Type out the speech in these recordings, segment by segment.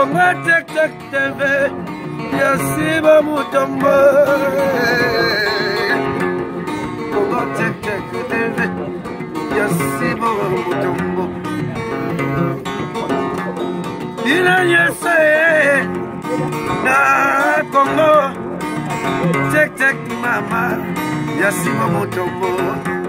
Congo Tek Tek TV ya Siba Mutombo. Congo Tek Tek TV ya Siba Mutombo. Bino nyonso ye na Congo Tek Tek mama ya Siba Mutombo.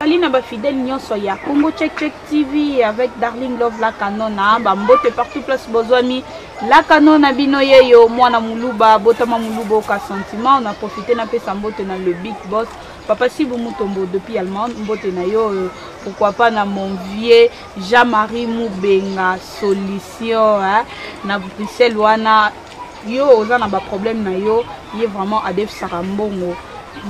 Salut na ba fidèle nyonso ya Congo Check Check TV avec Darling Love la Canona ba mbote partout place bozwami la Canona bino yeyo mwana muluba botama muluba oka sentiment na profiter na pesa mbote na le big boss papa Sibu Mutombo depuis Allemagne mbote na yo euh, pourquoi pas na mon vieux Jean-Marie Mubenga solution hein, na Bruxelles wana yo oza na ba problème na yo ye vraiment adefisaka mbongo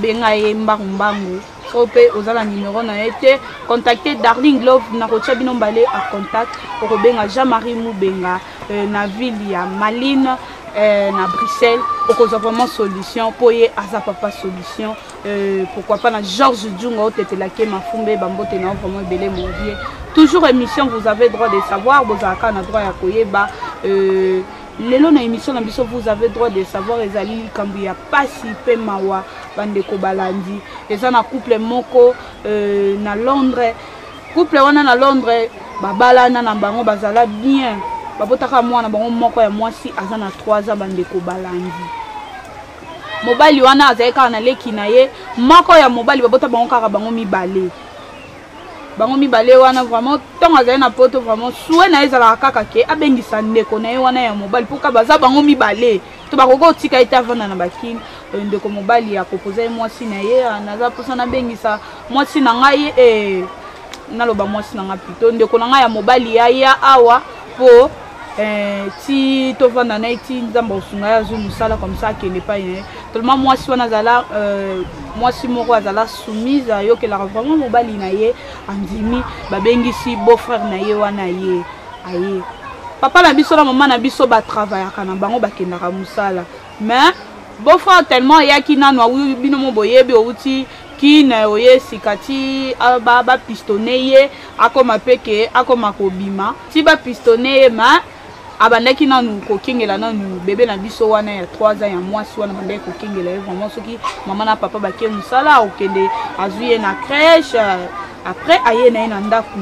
benga ye mbangu mbangu soki mpe oza na numero na ye te contacte darling love nakotia bino mbale a contact okobenga jean marie mubenga euh, na ville ya maline euh, na bruxelles okozwa vraiment solution mpo ye aza papa solution euh, pourquoi pas na georges djunga otetelake mafumbe bambote na yo vraiment ebele mon vieux toujours émission vous avez droit de savoir bozalaka na droit ya koyeba euh, Lelo na emission na biso vous avez droit de savoir ezali likambo ya pasi pe mawa bandeko balandi eza na couple moko euh, na Londres couple wana na Londres babalana na bango bazala bien babotaka mwana bango moko ya mwasi aza na 3 ans bandeko balandi mobali wana azali kaka na leki na ye moko ya mobali babota bango kaka bango mibale bango mibale wana vraiment ntango azali na poto vraiment souhait na ye ezalaka kaka ke abengisa ndeko na ye wana ya mobali mpo kaka baza bango mibale to bakoki kotika ye te avanda na bakini euh, ndeko mobali akopoza ye mwasi na ye ah, naza mposa nabengisa mwasi na ngai eh, naloba mwasi na ngai plutôt ndeko na ngai ya mobali yaya awa mpo eh, ti tovanda na ye ti nzambe akosunga ye azwi mosala comme ça akende epai na ye tellement mwasi wana azala euh, mwasi moko azala soumise ayokelaka vraiment mobali na ye andimi babengisi beau frère na ye wana ye aye papa na biso na mama na biso batravayaka na bango bakendaka mosala mais beau frère tellement ayaki nanu awi bino mo boyebi outi kin oye sika ti bapistone ye akoma mpe ke akoma kobima ti bapistone ye ma abandaki nanu kokengela nanu bebe na biso wana ya 3 ans ya mwasi wana abandaki kokengela ye vraiment soki mama na papa bake mosala akokende azwi ye na crèche après aye na ye na ndako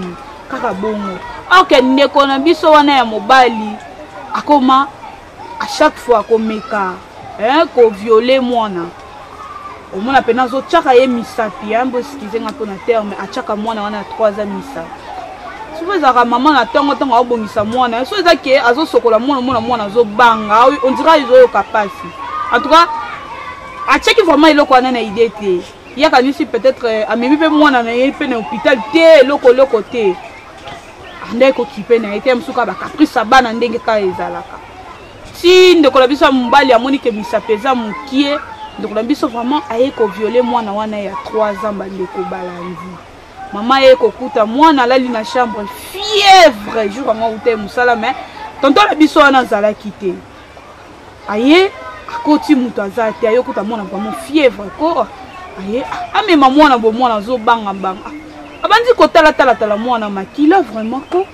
kaka bongo ok ndeko na biso wana ya mobali akoma à chaque fois komeka hein, koviole mwana omona mpena azotyaka ye misapi hein, boeskize nga mpona terme atyaka mwana wana ya 3 ans misapi soki ezalaka mama na ntongo ntango aobongisa mwana so eza ke azosokola mwana omona mwana azobanga ondira ezoyoka mpasi en tout cas atiaki vraiment eloko wana na idée te ye akanisi peut-être euh, amemi mpe mwana na ye mpe na hôpital te eloko eloko te nde kokipe na ye te mosusu kaka bacaprice ya bana ndenge kaka ezalaka ti ndeko na biso ya mobali amoni ke misapi eza mokie ndeko na biso vraiment aye koviole mwana wana ya 3 ans bandeko balandi mama aye kokuta mwana alali na chambre fièvre jour yango auta ye mosala mais tonton na biso wana azalaki te aye akoti moto aza te aye okuta mwana vraiment fièvre ko aye amema mwana bo mwana azobanga banga abandi kotalatalatala mwana makila vraiment ko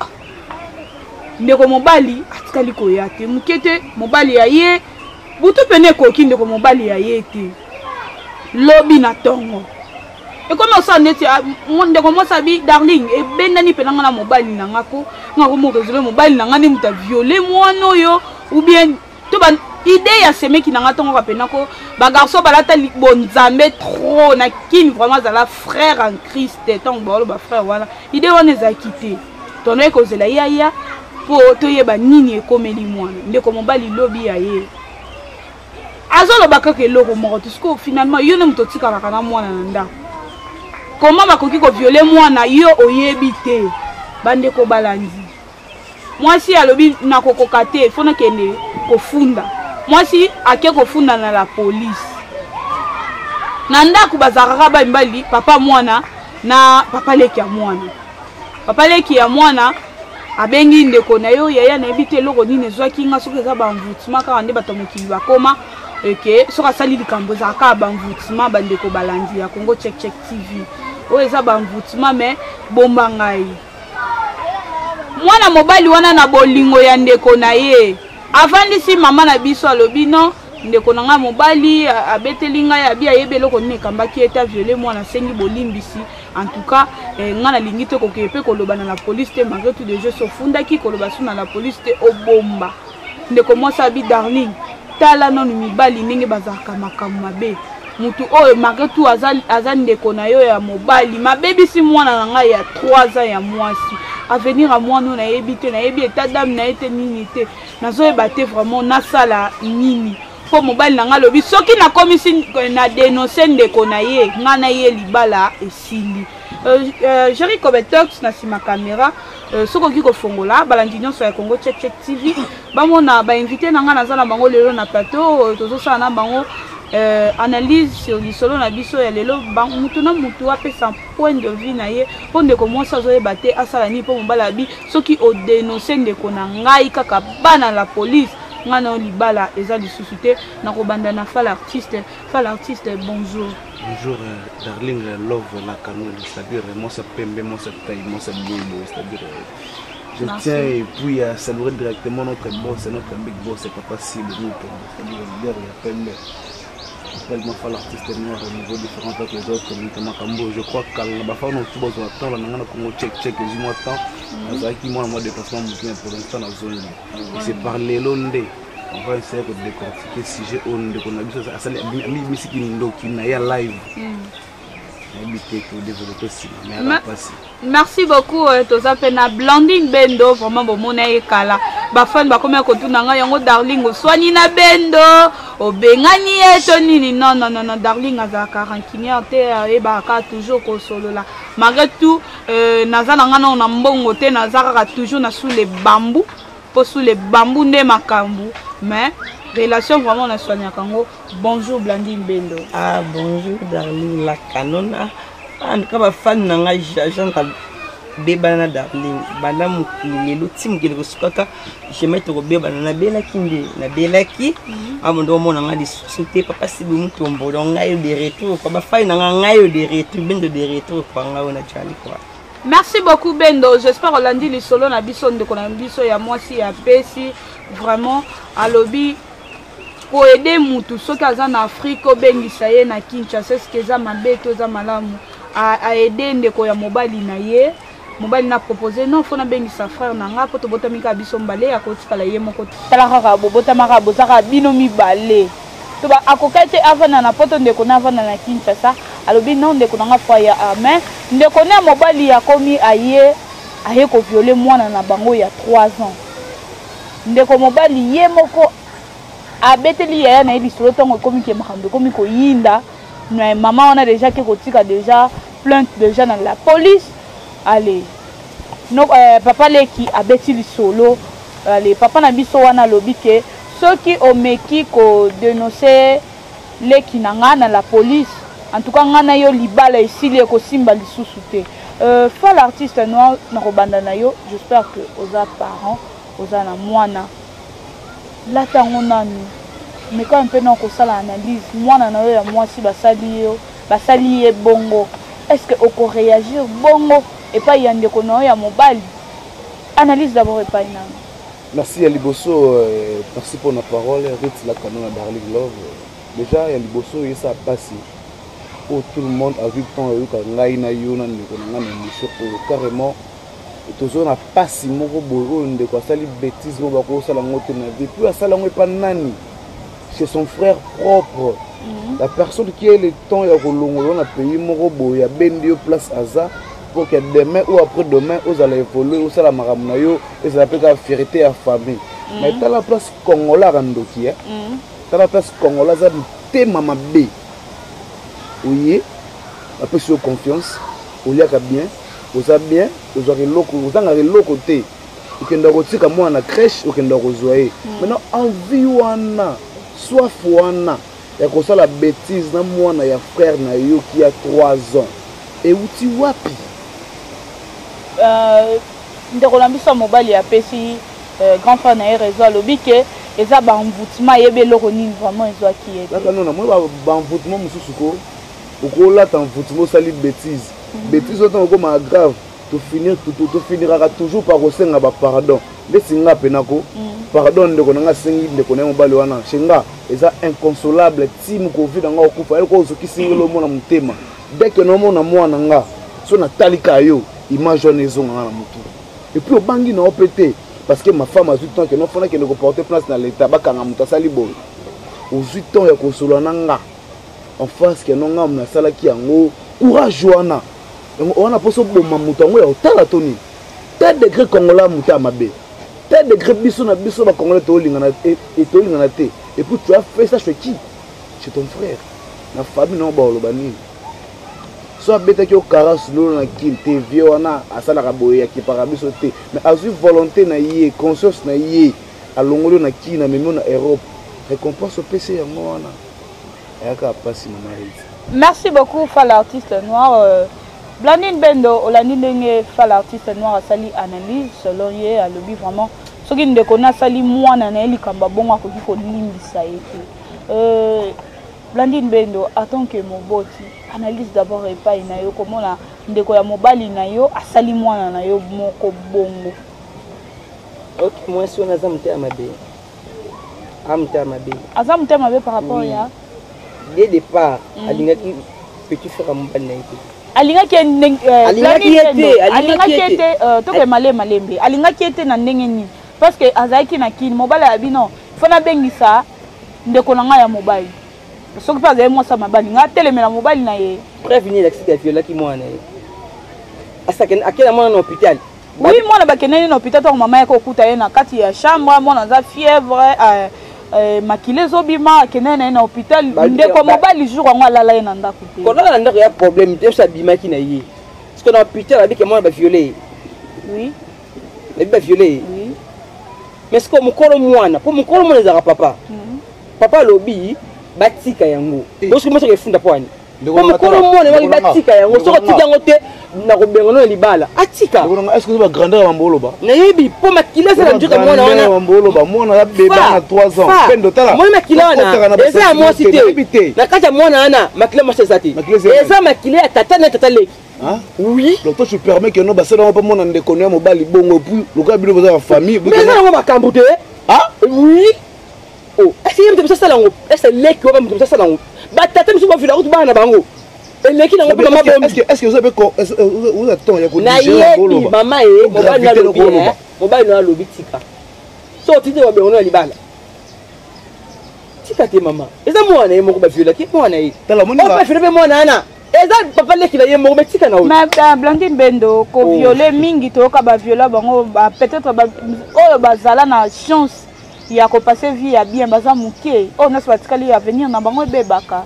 ndeko mobali atikali koya te moke te mobali ya ye butu pene ekoki ndeko mobali ya ye te lobi na ntongo ekomi osala neti ah, ndeko mwasi abi darling ebendani mpena nga na mobali na nga ko nga komo resole mobali na nga nde moto aviole mwana oyo ou bien to ba idée ya semeki na nga ntongo kapena ko bagarçon balata bonzambe trop na kini vraiment azala frère en christ ntango baoloba frère wana idée wana ezalaki te tonoki kozela ye aya mpo toyeba nini ekomeli mwana ndeko mobali lobi ya ye azoloba kaka eloko moko te sikoyo finalement yo nde moto otikalaka na mwana na ndako koma bakoki koviole mwana yo oyebi te bandeko balandi mwasi alobi nakokoka te fo nakende kofunda mwasi ake kofunda na la polise na ndako bazalaka kaka bamibali papa mwana na papa leki ya mwana papa leki ya mwana abengi ndeko na yo yaya nayebi te eloko nini ezwaki nga soki eza baenvoutement kaka nde bato ya mokili bakoma eke soki asali likambo ezalaka kaka baenvoutement bandeko balandi ya congo check check tv oyo eza baenvoutement mais Bomba ngai. Mwana mobali wana na bolingo ya ndeko na ye avandisi mama na biso, alobi non, ndeko na ngai mobali abeteli ngai, abi ayebi eloko nini ekambaki ye te aviole mwana, asengi bolimbisi. En tout cas, ngai nalingi te kokende mpe koloba na la police te, malgré tout déjà so ofundaki koloba so na la police te, obomba. Ndeko mwasi abi darling, tala nanu mibali ndenge bazalaka makambo mabe. Mutu oyo malgré tout aza ndeko na yo ya mobali, mabebisi mwana na ngai ya 3 ans ya mwasi. Avenir ya mwana oyo nayebi te, nayebi état d'âme na ye te, nini te, nazoyeba te vraiment nasala nini. Mpo mobali na ngai alobi soki nakomisi na dénonce ndeko na ye, ngai na ye libala esili. Jerry Kobetox na nsima caméra, soki okoki kofongola balandi nyonso ya Congo Check Check TV bamona bainvité na ngai naza na bango lelo na plateau. Tozosala na bango analyse sur lisolo na biso ya lelo. Mutu na mutu apesa point de vue na ye, mpo ndeko mwasi azoyeba te asala nini, mpo mobali abi soki odénonce ndeko na ngai kaka bana la police, ngai na yo libala eza lisusu te. Nakobanda na Fal Artiste. Fal Artiste, bonjour. Bonjour, Darling Love la Canon, c'est-à-dire moi ça pembe, moi ça taille, moi ça bobo, c'est-à-dire je Merci. Tiens et puis à saluer directement notre boss, notre big boss, c'est Papa Sib, c'est-à-dire leader ya pembe. Tellement Fal Artiste noir au niveau différent avec les autres, notamment Kambo. Je crois que la bafana tout besoin de temps, la Congo check check, les mois temps, azalaki mwana mwa déplacement moke pour l'instant na zone. Et c'est par lelo nde on va essayer de décortiquer sujet oyo ndeko na biso asali amisiki ndoki na ya live. Nayebi te, kodéveloppe nsima, mais aka mpasi. Merci beaucoup. Toza mpe na Blandine Bendo. Vraiment bomona ye kala, bafani bakomi ya kotuna ngai yango: Darling, oswani na Bendo, obengani ye to nini? Non, non, non, non, Darling azalaka rancunière te, ayebaka toujours kosolola. Malgré tout, naza na ngai nano na mbongo te, naza kaka toujours na sous les bambous, mpo sous les bambous nde makambo, mais relation vraiment naswaniaka yango. Bonjour Blandine Bendo. Ah, bonjour Darling la Canona. En tout cas, bafani na ngai, agent bebana na Darling banda mokili lelo ti mokili kosukaka, jamais tokobebana. Nabelaki nde nabelaki amondo, omona ngai lisusu te. Papa Sibi Mutombo, donc ngai de retour quoi. Bafani na ngai, ngai oyo de retour, Bendo de retour quoi, ngai oyo na jali quoi. Merci beaucoup Bendo, j'espère olandi lisolo na biso. Ndeko na biso ya mwasi ya pesi vraiment alobi koaider mutu soki aza na Afrique, obengisa ye na Kinshasa, eske eza mabe to eza malamu? Aaider ndeko ya mobali na ye, mobali na propose non, fo nabengisa frère na nga mpo tobotami kaka biso mbale, akotikala ye moko. Tala kaka, bobotamaka, boza kaka bino mibale to akokai te avanda na poto, ndeko na avanda na Kinshasa. Alobi non, ndeko na nga fo aya. Mais ndeko na ya mobali akomi aye kovioler mwana na bango ya 3 ans. Ndeko mobali ye moko abeteli yaya na ye lisolo. Ntango ekomi ke makambo ekomi koyinda na mama wana, déjà ke kotika déjà plainte déjà na la police. Ale no, papa leki abeti lisolo. Ale papa na biso wana alobi ke soki omeki kodénonce leki na nga na la police, en tout cas nga na yo libala esili, ekosimba lisusu te. Fal Artiste Noir, na kobanda na yo, j'espère que oza parent, oza na mwana. Lata yango nanu, meka mpe na kosala analyse. Mwana na yo ya mwasi basali yo, basali ye bongo, est ce que okoréagir bongo epai ya ndeko na yo ya mobali? Analyse d'abord epai nanu. Merci ya liboso, merci pour la parole, Ritz la Canon na Darling Love. Déjà ya liboso, esa pasi oyo tout le monde a vu temps oyoka ngai na yo na ndeko na ngai na émission oyo. Carrément tozo na pasi moko boye oyo ndeko asali bêtise moko bakosala yango te na vie. Puis asala yango epa nani? Chez son frère propre, la personne qui est le temps ya kolongola na pays moko boye, abendi yo place aza pour que demain ou après demain ozala évolue, osala makambo na yo, ezala mpe kaka fierté ya famille. Mais tala place congolais aka ndoki, eh? Tala place congolais aza mitema mabe. Oye, bapesi yo confiance, oliaka bien, oza bien, ozwaka eloko, ozangaka eloko te, okendaka kotika mwana na crèche, okendaka kozwa ye. Maintenant envie wana, soif wana ya kosala bêtise na mwana ya frère na yo qui a 3 ans euti wapi? Ndeko na biso ya mobali apesi grand frère na ye raison, alobi ke eza baenvoûtement, ayebi eloko nini vraiment ezwaki ye te. Kaka nona moi baenvoûtement mosusu ko okolata envoûtement, osali bêtise, bêtise oyo ntango okomaka grave. Tofinir, tofiniraka toujours par kosenga bapardon. Ndeti nga mpe nako pardon, ndeko na nga asengi ndeko na ye mobali wana chez nga eza inconsolable. Ti mokovi na nga okufa, eloko ozokisi ngelo omona motema. Dès que naomona mwana nga, so natalika yo, image wana ezonga nga na motu. Et puis obangi na yo mpe te, parce que ma femme azwi temps ke nofona kende koporter place na l'état, bakanga moto asali boye. Ozwi temps ya kosolola na nga en face ke no nga nasalaki yango. Courage wana, yango wana mposo oboma moto yango ya kotala to nini? Te degré congolais moto ya mabe, te degré biso na biso bacongolais toolingana toolingana te. Et puis tu as fait ça chez qui? Chez ton frère. Na famille nango baoloba nini? So abetaki yo karasi lolo na kini te, vie wana asalaka boye, akipaka biso te. Mais azwi volonté na ye, conscience na ye, alongoli yo na kini, amemi yo na Europe. Récompense opesi yango wana, ayaka mpasi, mama Riti. Merci beaucoup, Fal Artiste Noir. Blandine Bendo, olandi ndenge Fal Artiste Noir asali analyse. Selon ye, alobi vraiment soki ndeko na asali mwana na ye likambo abongo, akoki kolimbisa ye te. Blandine Bendo, en tant que moboti, analyse d'abord epai na yo, komona ndeko ya mobali na yo asali mwana na yo moko bongo. Ok, mwasi wana aza motema mabe, aza motema mabe. Aza motema mabe par rapport ya Dès départ alingaki petit frère ya mobali na ye te. Alingaki ye Alingaki ye te, alingaki ye te. Toke malembe malembe. Alingaki ye te na ndenge nini? Parce que azalaki na kini, mobali ya bino fo nabengisa ndeko na ngai ya mobali. Soki mpe azali mwasi ya mabali, ngai atelemela mobali na ye. Preuve nini elakisiki aviolaki mwana ye? Akenda mwana na hôpital? Oui, mwana bakendaki na hôpital. Ntango mama yaki okuta ye na kati ya chambre, mwana aza fièvre, makila ezobima, akendaki na ye na hôpital. Ndeko mobali jour yango alala ye na ndako te. Kolala na ndako ya problème te, biso abimaki na ye. Parce que na hôpital abiki mwana baviole ye. Babi baviole ye. Mais sikoyo mokolo mwana, mpo mokolo mwana ezalaka papa, papa alobi batika yango. Bosoki mosoki efunda mpo ani? Po mokolo mwana ebaki batika yango. Soki otika yango te, nakobenga no na libala, atika. Est-ce que bagrandeur ya mambo oloba? Nayebi, mpo makila eza na nzoto ya mwana wana. Mambo oloba, mwana abeba na 3 ans. Pendo, tala. Moni makila wana eza ya mwasi te. Na kati ya mwana wana, makila mwasi eza te, eza makila ya tata na tata leki. Oui. Donc toi, tu permets que no basala yango mpo mona ndeko ya mobali bongo, et puis lokola bino boza bafamille? Mais eza yango makambo te. Ah. Oui. Oh, est-ce que moto mosusu asala yango? Est-ce leki oyo moto mosusu asala yango? Batata mosusu bavila kutu bana na bango, eleki nango mpe mama bombi. Est-ce que oza mpe oza temps ya Nayebi mama ye, mobali na alobi, mobali na alobi tika. So otindi babengo na libala, tika te mama. Eza mwana ye moko baviolaki mwana ye, baviola mpe mwana wana, eza papa leki na ye moko. Mais tika na oyo. Mais Blandine Bendo, koviole mingi toyoka baviola bango, peut-être oyo bazala na chance ya kopasser vie ya bien baza moke. Oyo nyonso batikali, avenir na bango ebebaka.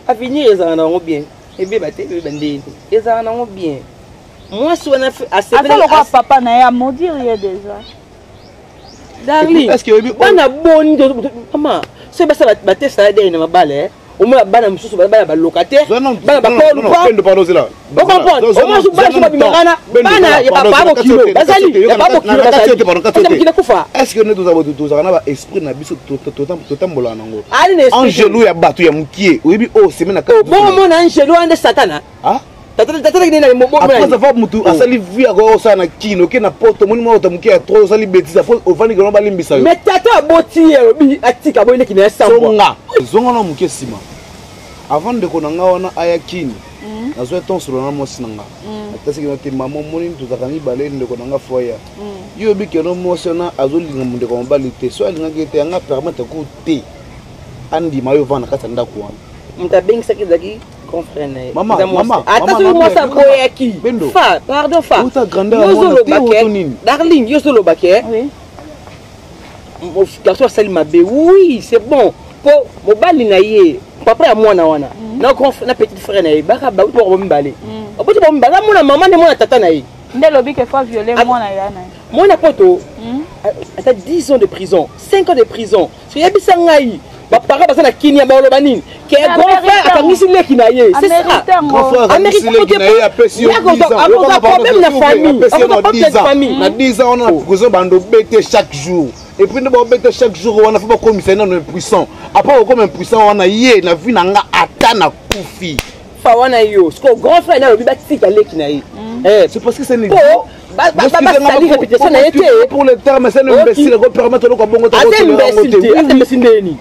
Avenir ezalaka na yango bien, ebeba te. Ebeba ndenge ezalaka nango bien. Mwasi wana aza lokola papa na ye, amaudire ye déjà. Darling, bana boni mama soki basala batest ya ADN na mabala, omona bana mosusu baza bana balocataire, bana bakolupa. Ocomprendre? Omona mosusu bana mosusu babimaka na bana ya papa bokilo, bazali ya papa bokilo, bazali mokili kufa. Est ce que nde tozalaka na baesprit na biso, totambolaka nango? Ali na angelu ya bato ya mokie, oyebi oyo seme na Bongo mona angelu wana nde Satana. Après avoir mutu asali vie ako osala na kino, oke na poto, omoni mwana moke ya 3 osali bêtise, afo ovandi keno balimbisa yo. Mais tata aboti ye, alobi atika boye, leki na ye sambwa. Zonga, zonga na moke nsima. Avant ndeko na nga wana aya kini, nazwa tonsolo na mwasi na nga, atasiki na te mama. Omoni, tozalaka mibale. Ndeko na nga fo aya. Yo oyebi keno mwasi wana azolinga ndeko mobali te. So alingaki ete yanga permettre ku te andima yo vanda na kati ya ndako wana. Moto abengisaki ezalaki grand frère na ye. Ata soki mwasi aboyaki, fa pardon, fa darling, yo ozoloba ke garçon asali mabe. Oui, c'est bon, mpo mobali na ye, papa ya mwana wana na grand, na petit frère na ye, baka bauti bango mibale, baboti bango mibale, amona mama nde mwana tata na ye. Nde elobi ke faut viole mwana ya na ye. Mwana poto ata 10 ans de prison, 5 ans de prison. So yebisa ngai, baparent baza na kinia, baloba nini ke grand frère akangisi leki na ye? C'est ça. Akozwa problème na famille, akozwa problème na famille. Na 10 ans wana na prison, bando bete chaque jour. Et puis nde baobeta chaque jour wana, fo bakomisa ye nano impuissant. Après okoma impuissant wana, ye na vie na nga, ata na kufi. Fa wana yo siko grand frère na alobi batika leki na ye. Eh, C'est parce que c'est une po basali répétition na ye te. Pour le terme, c'est un imbécile ko permettre eloko bongo. Aza imbécile te, aza imbécile ndeni?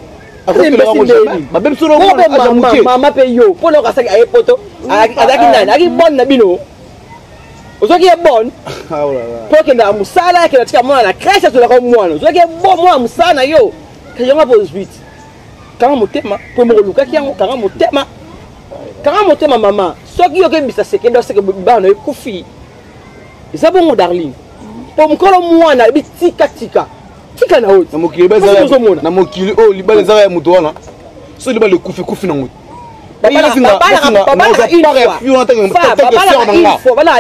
Mama mpe yo mpo na okasaki aye poto, azalaki nani? Azalaki bonne na bino? Ozwaki ye bonne mpo okendaka mosala, akenda tika mwana na crèche, azolaka mwana. Ozwaki ye bon mwana mosala na yo, yango mpo ozwi ti. Kanga motema mpo moko olukaki yango. Kanga motema, kanga motema mama. Soki yo okebisa sekende oseke bana na ekufi, eza bongo darling, mpo mokolo mwana alobi tika, tika, tika na oyo. Na mokili ozomona. Na mokili oyo libala ezaka ya moto wana. So libala ekufi, ekufi nango. Babalaka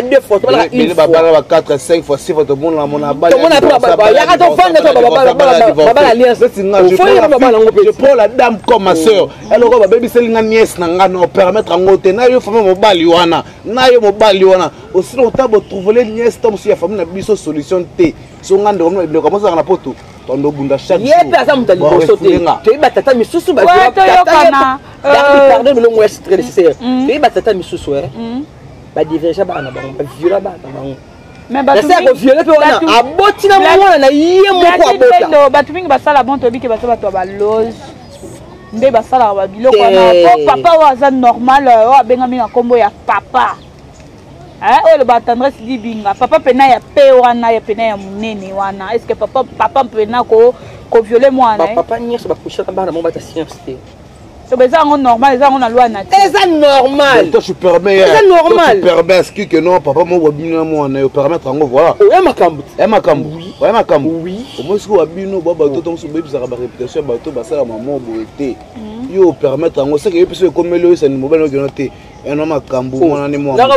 deux fois, babalaka une fois. Babala ba 4, 5 fois, 6 fois, tomona mona. Tomona yaka tofanda to babala alliance. Je prends la dame comme ma sœur. Eloko babebiseli nga nièce na nga, na permettre yango te. Na yo famille mobali wana, na yo mobali wana osila ota botrouvele nièce to mosusu ya famille na biso solution te. So nga ndeko, ndeko mosaka na poto, tondobunda chaque ye mpe aza moto ya liboso te. Toyebi batata misusu. Pardon, bilongo ya très nécessaire. Toyebi batata misusu badiverge bana na bango, baviola bana na bango. Nase ya koviole mpe wana aboti na mwana na ye moko abota. Bato mingi basala bon, toyebi ke baza bato ya baloge nde basalaka babiloko wana. Po papa oyo aza normal, oyo abengami na nkombo ya papa, oyo eloba Tendresse Dibinga, papa pena ya pe wana ya pena ya monene wana, est ce que papa, papa mpena koviole mwana? Papa nyonso bakushaka bana mo bata science te. So eza yango normal, eza yango na loi na te. Eza normal. Toi, tu permets. Eza normal. Tu permets à ce que non papa mo wabino mwana yo permettre yango, voilà. Oya makambo. Ya makambo. Oya makambo. Oui. Au moins sikoyo babino ba bato to mosusu boyebisaka baréputation ya bato basala mama boye te. Yo permettre yango, seke yo mpe so ekomeli oyo esani mobali okeno te eno makambo mwana ne mwana.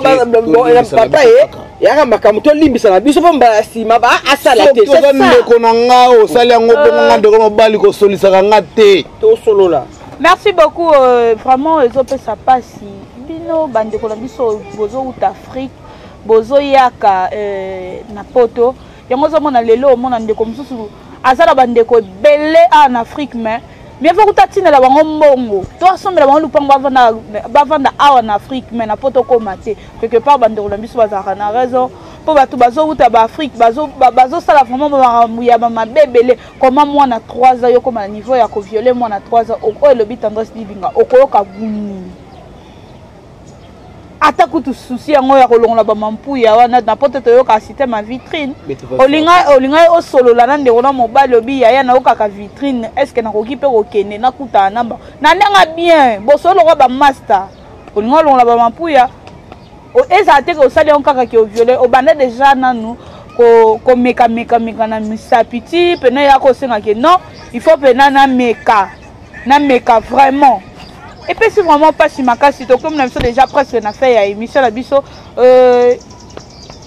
Papa ye yaka makambo, tolimbisa na biso mpo mbala nsima ba asala te. Toza ndeko na nga, osali yango bongo, nga ndeko mobali kosolisaka nga te. Tosolola. Merci beaucoup. Vraiment ezopesa mpasi. Bino bandeko na biso bozowuta Afrique, bozoyaka na poto, yango ozomona lelo omona ndeko mosusu aza na bandeko ebele awa na Afrique, mais mieux vaut kuta atindela bango mbongo to asombela bango lupango, bavanda awa na Afrique, mais na poto okóma te. Quelque part bandeko na biso bazalaka na raison, mpo bato bazowuta baAfrique bazosala vraiment makambo ya bamabe ebele. Koma mwana 3 ans, yo koma na niveau ya koviole mwana 3 ans, oyo elobi Tendresse Dibinga, okoyoka nini? Ata kutu susi yango ya kolongola bamampuya wana na poto, toyoka système ya vitrine. Olingai osolola na ndeko na mobali, obi yaya, nayokaka vitrine, est ce que nakoki mpe kokende nakutana na ba na ndenge bien bosolo lokwa bamaster? Olingai olongola bamampuya, ezala te ke osali yango kaka ke oviole. Obanda déjà nanu komekamekameka na misapi ti pena ya kosenga ke non, il faut pena nameka, nameka. Vraiment epesi vraiment mpasi makasi. Tokomi na biso déjà presque na fin ya émission na biso.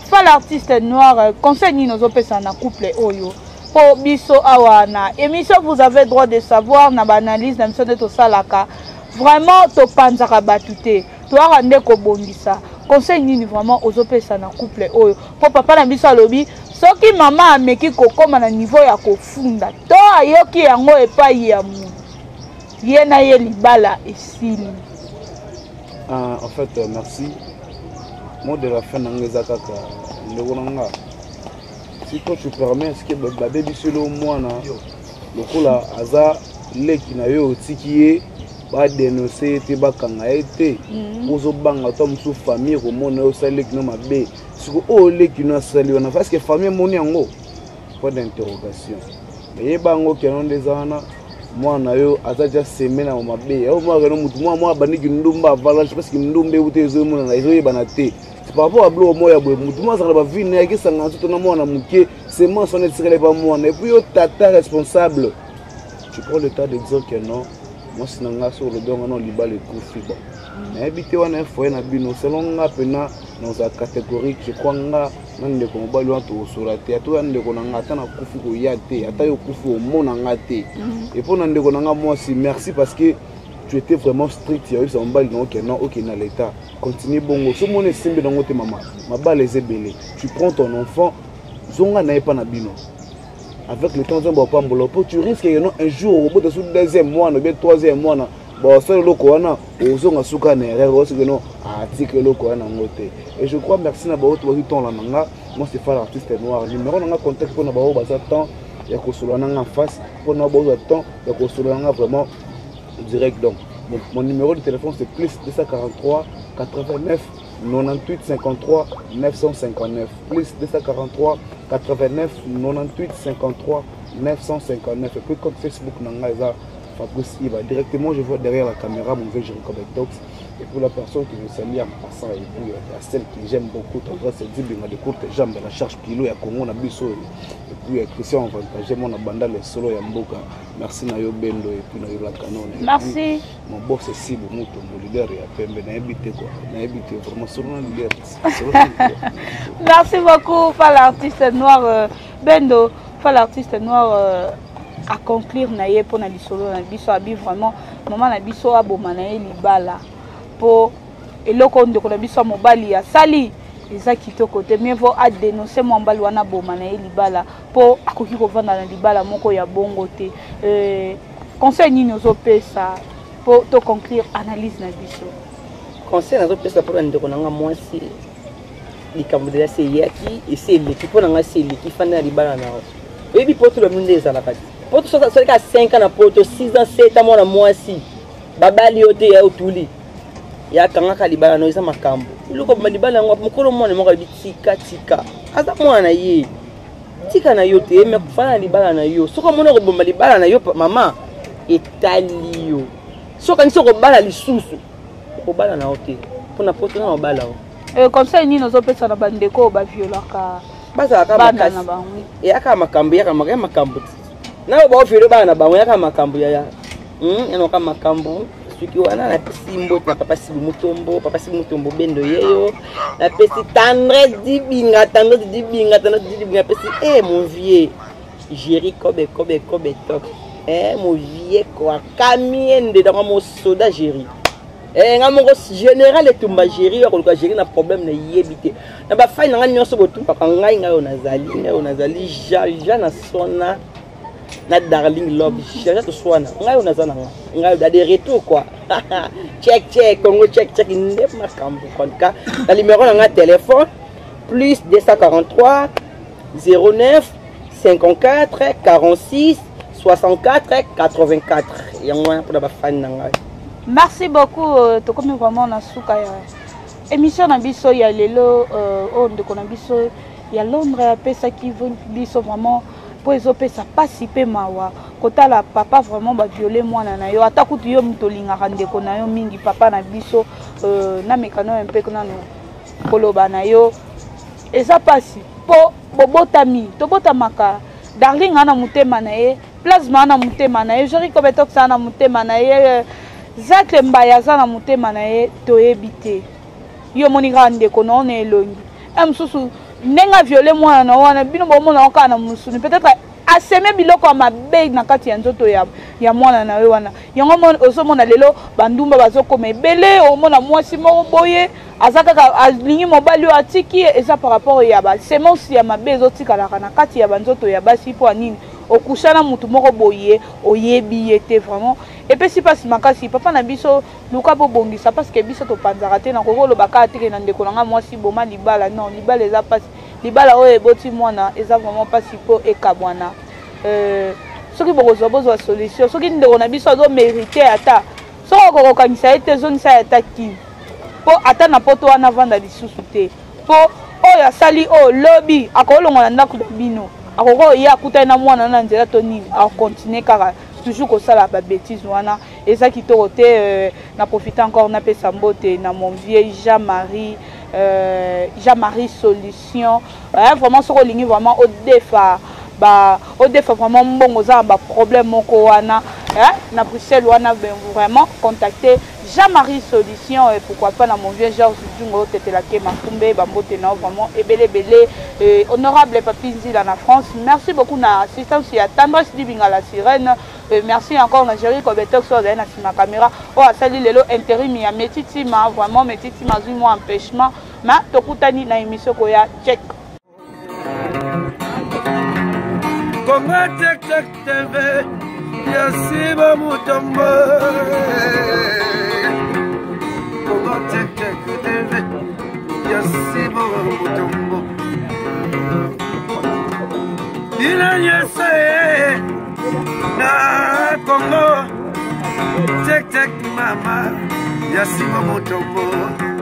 Fa l'artiste noir, conseil nini ozopesa na couple oyo? Mpo biso awa na émission Vous avez droit de savoir, na baanalyse na biso nde tosalaka, vraiment topanzaka bato te, toyaka nde kobongisa. Conseil nini vraiment ozopesa na couple oyo? Mpo papa na biso alobi soki mama ameki kokóma na niveau ya kofunda to ayoki yango epai ya motu, ye na ye libala esili. Ah, en fait, merci. Mot de la fin na nga eza kaka, ndeko na nga, si toi tu permets ce que babebiseli yo mwana lokola aza leki na yo, otiki ye, badenonse ye te, bakanga ye te, ozobanga ta mosusu famille komona yo osali leki no mabe. Siko oyo leki no asali wana, parce que famille emoni yango, point d'interrogation. Yeba yango keno nde eza wana, mwana yo aza dia seme na mabe oyo mwana keno motu mwana mwana abandiki ndumba avalanche, parce que ndumba euti ezomonana, ezoyebana te. C'est par rapport à biloko moko ya boye, motu moko azalaka na bavie na ye, akesanga nzoto na mwana moke, semence wana etikala epa mwana. Et puis yo tata responsable, tu prends le temps de dire que non, mwasi na nga, soki olobi yango non, libala ekufi. Bon, nayebi te wana foyer na bino. Selon nga mpena, nazala catégorique, je crois nga na ndeko mobali wana tokosola te. Ata oya ndeko na nga, ata nakufi koya te, ata yo okufi omona nga te. Et mpo na ndeko na nga mwasi, merci, parce que tu étais vraiment strict ya oyebisa mobali na oke non, okende na l'état. Continue bongo. So mona esimbi nango te, mama, mabala eza ebele. Tu prends ton enfant, zonga na ye mpa na bino. Avec le temps, nzambe apambola, po tu risques que non, un jour okobota so deuxième mwana ou bien troisième mwana. Bosala eloko wana, ozonga suka na erreur, osoki no atika eloko wana yango te. Et je crois, merci na baoyo tobaki temps na nga. Moi, c'est Fal Artiste Noir. Numéro na nga contact mpona baoyo baza temps ya kosolola na nga en face, mpona bozwa temps ya kosolola na nga vraiment direct. Donc mon numéro de téléphone, c'est plus 243 89 98 53 959, plus 243 89 98 53 959. Et puis compte Facebook na nga eza Fabrice Iba. Directement, je vois derrière la caméra mon vieux Jéricho Tox. Et pour la personne qui me salue en passant, et puis il y a celle que j'aime beaucoup, tendresse Dibinga de courte jambe, la charge kilo ya Congo na biso. Et puis Christian Avantagé, mon abanda le solo ya mboka. Merci na yo Bendo et puis na yo la Canon. Merci. Mon boss c'est Sibo Mutombo, leader ya Pembe, na ebite quoi. Na ebite vraiment solo na leader. Solo na leader. Merci beaucoup Fal Artiste Noir Bendo, Fal Artiste Noir à conclure na ye pona lisolo na biso abi vraiment maman na biso aboma na ye libala po eloko ndeko na biso mobali asali eza kitoko te. Mieux vaut a dénoncer mwa mbali wana, boma na ye libala po akoki kovanda na libala moko ya bongo te. Conseil nini ozopesa po to conclure analyse na biso? Conseil nazopesa mpona ndeko na nga mwasi, likambo deja se eyaki, esi eleki mpo na nga, se eleki. Fanda na libala na yo. Oyebi poto lobi nde ezalaka te. Poto soki ka 5 ans na poto, 6 ans, 7 ans, mwana mwasi babali yo te, ya otuli, yakangaka libala na yo. Eza makambo eloko boma libala yango. Mokolo mwana moko alobi tika tika, aza mwana na ye, tika na yo te, me kofanda na libala na yo. Soki omoni okoboma libala na yo, mama, etali yo. Soki okanisi okobala lisusu, okobala na yo te, mpona poto na obala yo. Conseil nini ozopesa na bandeko oyo baviolaka bazalaka bana makasi na bango? Eyaka makambo, eyaka ya makambo na oyo baoviole bana na bango, eyaka makambo yaya yanoka makambo. Soki wana napesi mbote na papa Sibu Mutombo, papa Sibu Mutombo Bendo yeyo. Napesi Tendresse Dibinga, Tendresse Dibinga, Tendresse Dibinga. Napesi mon vieux Géri Kobe Kobe Kobe Tok, mon vieux quoi, Kamiende donc mon soda Géri. Nga moko général etumba Géri oyo akoluka Géri na problème na yebi te. Na bafai na nga nyonso botumbaka ngai, ngai oyo nazali, ngai oyo nazali jaja na sona na Darling Love, jaja toswana, ngai oyo naza na nga, ngai oyo de retour quoi. Check check Congo, check check nde makambo. En tout cas, na numéro na nga téléphone, plus 243 09 54 46 64 84. Yango wana mpona bafani na ngai. Merci beaucoup. Tokomi vraiment na suka ya émission na biso ya lelo. Oyo ndeko na biso ya Londres apesaki biso vraiment mpo ezopesa mpasi mpe mawa kotala papa vraiment baviole mwana na yo, ata kutu yo moto olingaka ndeko na yo mingi. Papa na biso, nameka oyo mpe nano koloba na yo, eza mpasi mpo bobotami, tobotamaka. Darling aza na motema na ye, Plasma na motema na ye, Jeri Kobetox na motema na ye, Zacle Mbaya aza na motema na ye. Toyebi te, yo omoni kaka ndeko na yo na elongi e mosusu ndenge aviole mwana na wana, bino bomona yo kaka na mosuni. Peut-être aseme biloko ya mabe na kati ya nzoto ya mwana na yo wana. Yango ozomona lelo bandumba bazokoma ebele. Omona mwasi moko boye aza kaka alingi mobali oyo atiki ye, eza par rapport ya basemence ya mabe ezotikalaka na kati ya banzoto ya basi. Mpo ya nini okusana mutu moko boye, oyebi ye te? Vraiment epesi mpasi makasi. Papa na biso, luka bobongisa, parce que biso topanzaka te. Nakoki oloba kaka teke na ndeko na nga mwasi, boma libala. Non, libala eza mpasi. Libala oyo eboti mwana eza vraiment mpasi mpo ekabwana. Soki bokozwa, bozwa solution. Soki ndeko na biso azomérite, ata soki okokokangisa ye te, ezongisa ye ata kini, mpo ata na poto wana avanda lisusu te, mpo oyo asali oyo lobi akolongwa na ndako na bino, akoki oye akutani na mwana na nzela to nini, akocontinue kaka toujours kosala babêtise wana. Eza kitoko te. Na profite encore napesa mbote na mon vieux Jean-Marie, Jean-Marie Solution. Vraiment, soki olingi vraiment odefa ba odefa vraiment mbongo, oza na baproblème moko wana na Bruxelles wana, vraiment contacter Jean-Marie Solution. Et pourquoi pas na mon vieux Georges Djungo Otetelake Makumbe, bambote na vraiment ebele ebele. Honorable Papi Nzila na France, merci beaucoup na assistance ya Tendresse Dibinga la sirène. Merci encore na Jerry Kobetox oyo azali na nsima caméra, oyo asali lelo intérim ya Meti Tima. Vraiment, Meti Tima azwi mwa empêchement, mais tokutani na émission koya. Check. Congo Check Check TV. Yasiba Mutombo. Congo Check Check TV. Yasiba Mutombo. Bino nyonso ye na Congo. Check Check mama. Yasiba Mutombo.